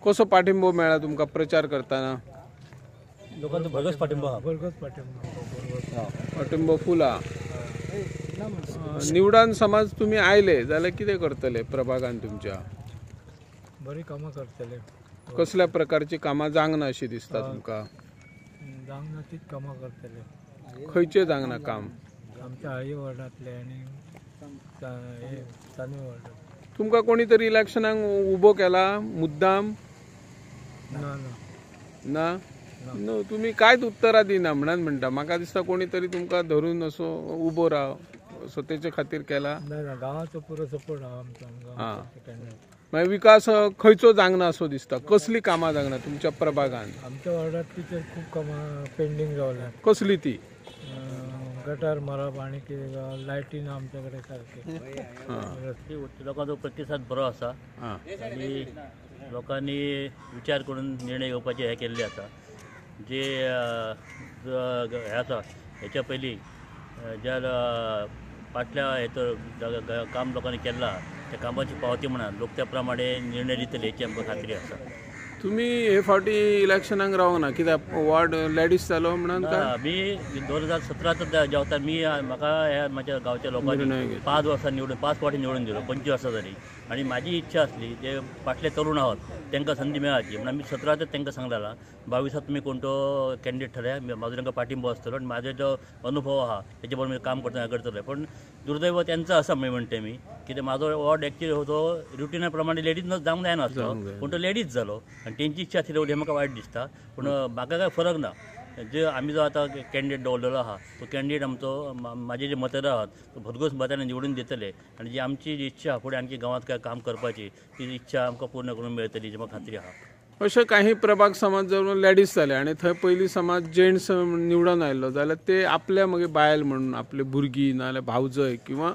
कसो पाठिंबो मेळ्ळा तुमकां प्रचार करतना? लोकांचो भरघोस पाठिंबो आहा. भरघोस पाठिंबो, पाठिंबो फूल आहा. निवडान समाज तुमी आयले जाल्यार कितें करतले प्रभागान तुमच्या? बरी कामां करतले. कसल्या प्रकारची कामां जावंक ना अशी दिसता तुमकां? जावंक ना तीच कामां करतले. खंयचे जावंक ना काम? आमच्या आई वॉर्डांतले आनी चानवे वॉर्डांत. तुमकां कोणी तरी इलेक्शनाक उबो केला मुद्दाम? ना ना ना न्हू, तुमी कांयच उत्तरां दिना म्हणून म्हणटा. म्हाका दिसता कोणी तरी तुमकां धरून असो उबो राव असो तेचे खातीर केला. ना ना, गांवाचो पुरो सपोर्ट आहा आमचो. मागीर विकास खंयचो जावंक ना असो दिसता? कसली कामां जावंक ना तुमच्या प्रभागान? आमच्या वॉर्डांतली तर खूब कामां पेंडींग रावल्या. कसली ती? गटार मारप आनी कितें लायटी ना आमच्या कडेन सारकी. लोकांचो प्रतिसाद बरो आसा आनी लोकांनी विचार करून निर्णय घेवपाचे हे केल्ले आसा. जे हे आसा हेच्या पयलीं ज्या फाटल्या हेतूर काम लोकांनी केलां त्या कामाची पावती म्हणा लोक त्या प्रमाणे निर्णय दितले हेची आमकां खात्री आसा. तुमी हे फावटी इलेक्शनाक रावंक ना कित्याक? वॉर्ड लेडीज जालो म्हणून? मी 2017 जेवता मी म्हाका ह्या म्हज्या गांवच्या लोकांनी 5 वर्सां निवडून 5 फावटी निवडून दिलो, 25 वर्सां जाली. आनी म्हाजी इच्छा आसली जे फाटले तरुण आहात तांकां संदी मेळाची म्हणून आमी 17 तांकां सांगलेला 22 तुमी कोण तो कॅन्डिडेट ठरया, म्हाजो तांकां पाठिंबो आसतलो आनी म्हाजो जो अनुभव आहा तेजे बरोबर काम करतना करतले. पण दुर्दैव त्यांचा आसा म्हणटे मी कित्याक म्हाजो वॉर्ड एक्चुअली तो रुटिना प्रमाणे लेडीज जावंक जायना आसलो पूण तो लेडीज जालो आनी तेंची इच्छा आसली हें म्हाका वायट दिसता. पूण म्हाका कांय फरक ना. जे आमी जो आतां कॅन्डिडेट दवरलेलो आहा तो कॅन्डिडेट आमचो म्हाजे जे मतदार आहात तो भरघोस मतांनी निवडून दितले आनी जी आमची जी इच्छा फुडें आणखी गांवांत काय काम करपाची ती इच्छा आमकां पूर्ण करून मेळटली जी म्हाका खात्री आहा. अशें काही प्रभाग समाज जर लेडीज जाले आनी थंय पयलीं समाज जेंट्स निवडून आयलो जाल्यार ते आपल्या मागीर बायल म्हणून आपले भुरगीं नाजाल्यार भावजय किंवा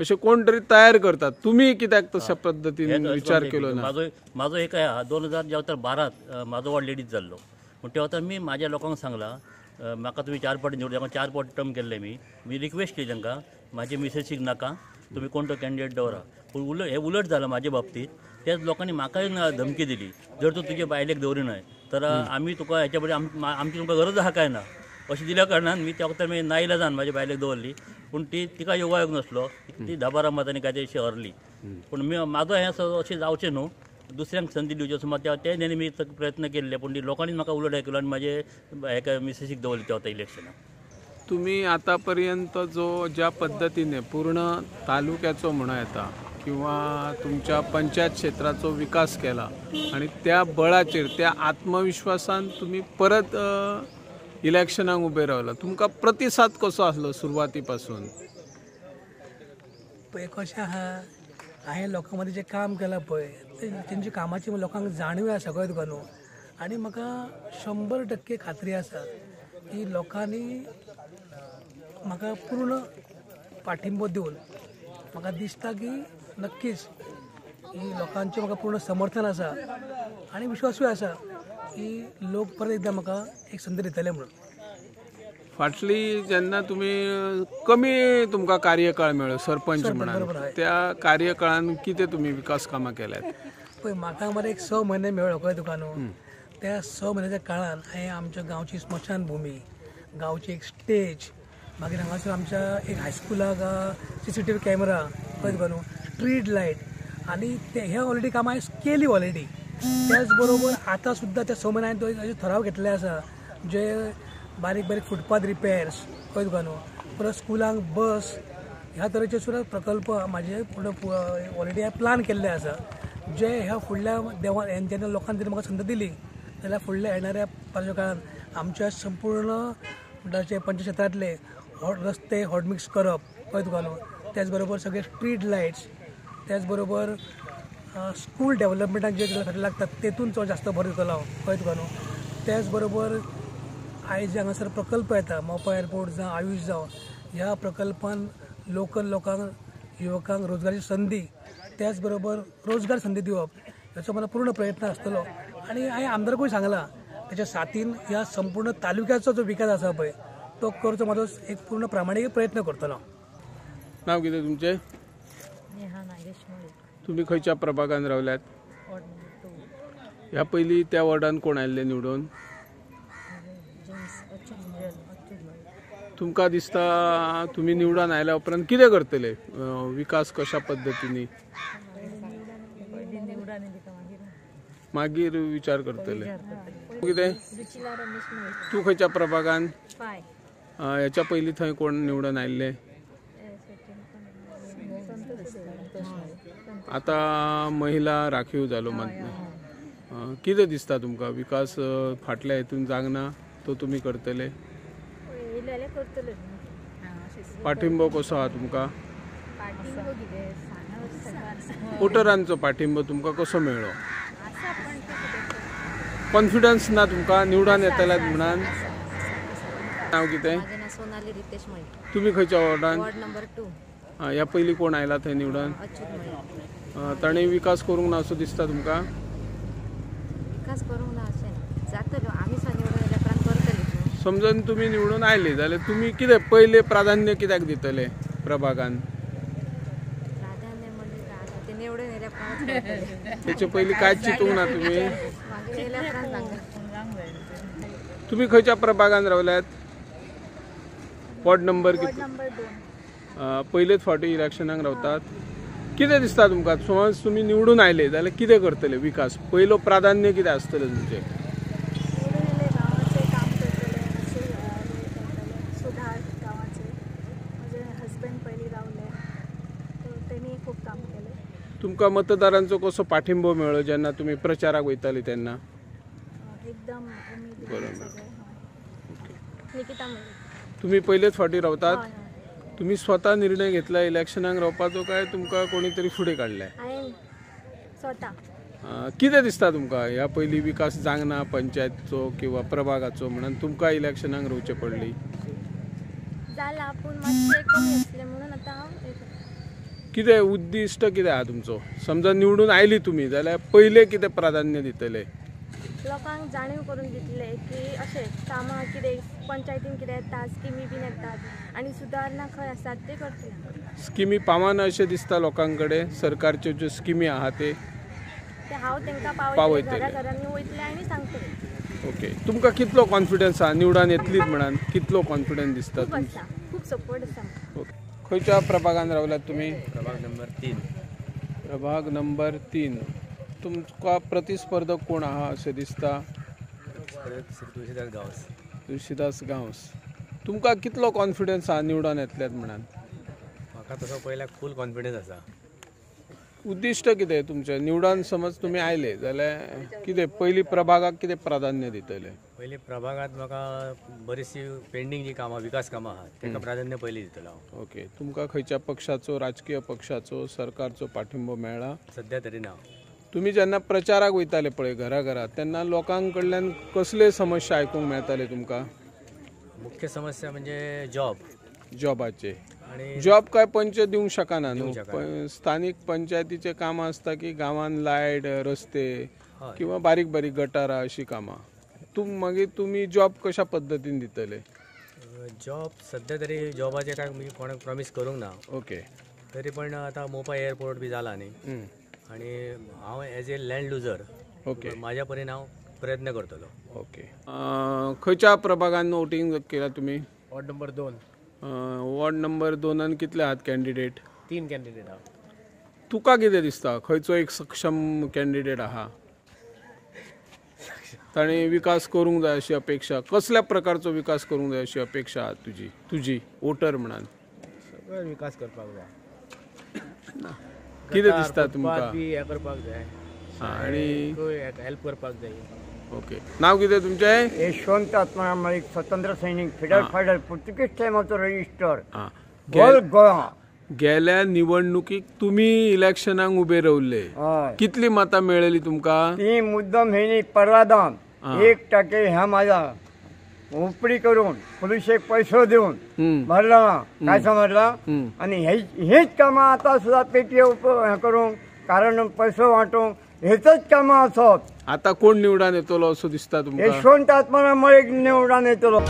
अशें कोण तरी तयार करतात. तुमी कित्याक तशा पद्दतीन विचार केलो ना? म्हाजो एक आहा 2012 म्हाजो वॉर्ड लेडीज जाल्लो पूण ते वता मी म्हाज्या लोकांक सांगलां म्हाका तुमी 4 फावटी निवडून 4 फावटी टर्म केल्ले. मी रिक्वेस्ट केली तांकां म्हाजे मिसेसीक नाका, तुमी कोण तो कॅन्डिडेट दवरा. पूण हे उलट जालां म्हाजे बाबतींत. त्याच लोकांनी म्हाकाय धमकी दिली जर तूं तुजे बायलेक दवरिनाय तर आमी तुका हेच्या बरें आमची तुमकां गरज आहा काय ना अशें दिल्या कारणान मी त्या वखतार नाईलाजान म्हाज्या बायलेक दवरली. पूण ती तिका योगायोग नासलो, ती 10-12 मतांनी काय अशी हरली. पूण मी म्हाजो हें अशें जावचें न्हू, दुसऱ्यांक संदी दिवची असो ते तेणी मी प्रयत्न केल्ले पूण ती लोकांनी म्हाका उलट आयकलो आनी म्हाजे हेका मिसेसीक दवरली त्या वता इलेक्शनाक. तुमी आतापर्यंत जो ज्या पद्दतीने पूर्ण तालुक्याचो म्हणा येता किंवा तुमच्या पंचायत क्षेत्राचो विकास केला आनी त्या बळाचेर त्या आत्मविश्वासान तुमी परत इलेक्शनाक उबे रावला, तुमकां प्रतिसाद कसो आसलो सुरवाती पासून? पळय कशें आहा, हांवें लोकां मदीं जें काम केलां पळय तेंच्या कामाची लोकांक जाणीव आसा कळ्ळें तुका न्हू. आनी म्हाका 100% खात्री आसा की लोकांनी म्हाका पूर्ण पाठिंबो दिवन म्हाका दिसता की नक्कीच की लोकांचें म्हाका पूर्ण समर्थन आसा आनी विश्वासूय आसा की लोक परत एकदां म्हाका एक संद दितले म्हणून. फाटली जेन्ना तुमी कमी तुमकां कार्यकाळ मेळ्ळो सरपंच म्हणून, त्या कार्यकाळान कितें तुमी विकास कामां केल्यात? पळय म्हाका मरे एक 6 म्हयने मेळ्ळो कळ्ळें तुका न्हू. त्या 6 म्हयन्याच्या काळान हांवें आमच्या गांवची स्मशान भुमी, गांवची एक स्टेज, मागीर हांगासर आमच्या एक हायस्कुलाक CCTV camera कळ्ळें तुका न्हू, स्ट्रीट लायट आनी ते हे ऑलरेडी कामां हांवें केली ऑलरेडी. त्याच बरोबर आतां सुद्दां त्या 6 म्हयन्यान हांवें थराव घेतले आसा जे बारीक बारीक फुटपाथ रिपेर्स कळ्ळें तुका न्हू, परत स्कुलांक बस ह्या तरेचे सुद्दां प्रकल्प म्हाजे फुडें ऑलरेडी हांवें प्लान केल्ले आसा जे ह्या फुडल्या देवा जेन्ना लोकांनी जर म्हाका संद दिली जाल्यार फुडल्या येणाऱ्या पावसा काळान आमच्या संपूर्ण म्हणटा पंचक्षेत्रांतले रस्ते हॉटमिक्स करप कळ्ळें तुका न्हू, त्याच बरोबर सगळे स्ट्रीट लायट्स, त्याच बरोबर स्कूल डेव्हलपमेंटाक जे खर्च लागतात तेतून चड जास्त भर दितलो हांव कळ्ळें तुका न्हू. त्याच बरोबर आयज जे हांगासर प्रकल्प येता मोपा एअरपोर्ट जावं आयुष जावं, ह्या प्रकल्पान लोकल लोकांक युवकांक रोजगाराची संदी त्याच बरोबर रोजगार संदी दिवप हेचो मला पूर्ण प्रयत्न आसतलो. आनी हांवें आमदारकूय सांगलां तेच्या साथीन ह्या संपूर्ण तालुक्याचो जो विकास आसा पळय तो करचो म्हाजो एक पूर्ण प्रामाणीक प्रयत्न करतलो. नाव कितें तुमचें? नेहा नागेश मळीक. तुमी खंयच्या प्रभागान रावल्यात? Ward number 2. ह्या पयलीं त्या वॉर्डान कोण आयिल्ले निवडून? तुमकां दिसता तुमी निवडून आयल्या उपरांत कितें करतले विकास कशा पद्दतींनी मागीर विचार करतले? कितें तूं खंयच्या प्रभागान? ह्याच्या पयलीं थंय कोण निवडून आयिल्ले? आतां महिला राखीव जालो मात कितें दिसता तुमकां विकास फाटल्या हितून जागना तो तुमी करतले? पाठिंबो कसो आहा तुमकां? वोटरांचो पाठिंबो तुमकां कसो मेळ्ळो? कॉन्फिडन्स ना तुमकां निवडून येतल्यात म्हणून? नांव कितें? सोनाली रितेश मळीक. तुमी खंयच्या वॉर्डान? Ward number 2. ह्या पयलीं कोण आयला थंय निवडून? ताणें विकास करूंक ना असो दिसता तुमकां? विकास करूंक ना अशें ना, जातलो आमी निवडून आयल्या उपरांत करतली. समजून तुमी निवडून आयले जाल्यार तुमी कितें पयलें प्राधान्य कित्याक दितले प्रभागान? प्राधान्य म्हणजे ते निवडून आयल्या उपरांत. तेचे पयलीं कांय चिंतूंक ना तुमी? मागीर आयल्या उपरांत सांगता. तुमी खंयच्या प्रभागान रावल्यात? वॉर्ड नंबर कितें? 2. पयलेच फावटी इलेक्शनाक रावतात. कितें दिसता तुमकां समज तुमी निवडून आयले जाल्यार कितें करतले विकास? पयलो प्राधान्य कितें आसतलें तुमचें? गांवाचें काम करतले, सुधार गांवाचे. म्हजे हजबंड पयलीं रावले तेणी खूब काम केलें. तुमकां मतदारांचो कसो पाठिंबो मेळ्ळो जेन्ना तुमी प्रचाराक वयताले तेन्ना? एकदम उमेद. बरोबर. निकिता मळीक. तुमी पयलेच फावटी रावतात? तुमी स्वता निर्णय घेतला इलेक्शनाक रावपाचो काय तुमकां कोणी तरी फुडें काडलें? हांवें स्वता. कितें दिसता तुमकां ह्या पयलीं विकास जावंक पंचायतचो किंवा प्रभागाचो म्हणून तुमकां इलेक्शनाक रावचें पडली? जाला पूण मातशें कमी आसलें म्हणून आतां हांव. कितें उद्दिश्ट कितें आहा तुमचो? समजा निवडून आयली तुमी जाल्यार पयलें कितें प्राधान्य दितले? लोकांक जाणीव करून दितले की अशें कामां कितें पंचायतीन कितें येता, स्किमी बीन येतात आनी सुदारणा खंय आसात ते करतले. स्किमी पावना अशें दिसता लोकां कडेन? सरकारच्यो ज्यो स्किमी आहा ते हांव तांकां पावयतलें, घरा घरांनी वयतलें आनी सांगतलें. ओके. तुमकां कितलो कॉन्फिडन्स आहा निवडून येतलीच म्हणून? कितलो कॉन्फिडन्स दिसता? खूब आसा, खूब सपोर्ट आसा. ओके. खंयच्या प्रभागान रावल्यात तुमी? प्रभाग नंबर 3. प्रभाग नंबर 3. तुमकां प्रतिस्पर्धक कोण आहा अशें दिसता? तुळशीदास गांवस. तुळशीदास गांवस. तुमकां कितलो कॉन्फिडन्स आहा निवडून येतल्यात म्हणून? म्हाका तसो पयल्यार फूल कॉन्फिडन्स आसा. उद्दिश्ट कितें तुमचें निवडून समज तुमी आयले जाल्यार कितें पयलीं प्रभागाक कितें प्राधान्य दितले? पयलीं प्रभागांत म्हाका बरीचशी पेंडींग जी कामां विकास कामां आहात ताका प्राधान्य पयलीं दितलो हांव. ओके. तुमकां खंयच्या पक्षाचो, राजकीय पक्षाचो, सरकारचो पाठिंबो मेळ्ळा? सद्या तरी ना. तुमी जेन्ना प्रचाराक वयताले पळय घरा घरा तेन्ना लोकां कडल्यान कसले समस्या आयकूंक मेळटाले तुमकां? मुख्य समस्या म्हणजे जॉब. जॉबाचे. आनी जॉब काय पंच दिवंक शकना न्हू? स्थानीक पंचायतीचें काम आसता की गांवांत लायट, रस्ते किंवा बारीक बारीक गटारां अशीं कामां. मागीर तुमी जॉब कशा पद्दतीन दितले? जॉब सद्या तरी जॉबाचें काय कोणाक प्रॉमीस करूंक ना. ओके. तरी पण आतां मोपा एअरपोर्ट बी जाला न्ही आनी हांव as a land loser. Okay. म्हाज्या परीन हांव प्रयत्न करतलो. ओके. खंयच्या प्रभागान वोटींग केला तुमी? Ward number 2. Ward number 2 कितले आहात कॅन्डिडेट? 3 कॅन्डिडेट आहात. तुका कितें दिसता खंयचो एक सक्षम कॅन्डिडेट आहा ताणें विकास करूंक जाय अशी अपेक्षा, कसल्या प्रकारचो विकास करूंक जाय अशी अपेक्षा आहा तुजी, तुजी वोटर म्हणून? सगळो विकास करपाक जाय. कितें दिसता तुमकां? हें करपाक जाय आनी हेल्प करपाक जाय. ओके. नांव कितें तुमचें? यशवंत आत्माराम मळीक, स्वतंत्र सैनीक, फिडर फायटर, पुर्तुगीज टायमाचो रजिस्टर, ऑल गोवा. गेल्या निवडणुकीक तुमी इलेक्शनाक उबे रावले, कितली मतां मेळ्ळी तुमकां? ती मुद्दम हेणी परवादान 1% ह्या माझा उपडी करून पुलिशेक पैसो दिवन भरला ना, काय समजला. आनी हीच कामां आतां सुद्दां पेटये हें करूंक, कारण पैसो वांटूंक हेचच कामां आसत. आतां कोण निवडून येतलो असो दिसता तुमकां? यशवंत आत्माराम मळीक निवडून येतलो.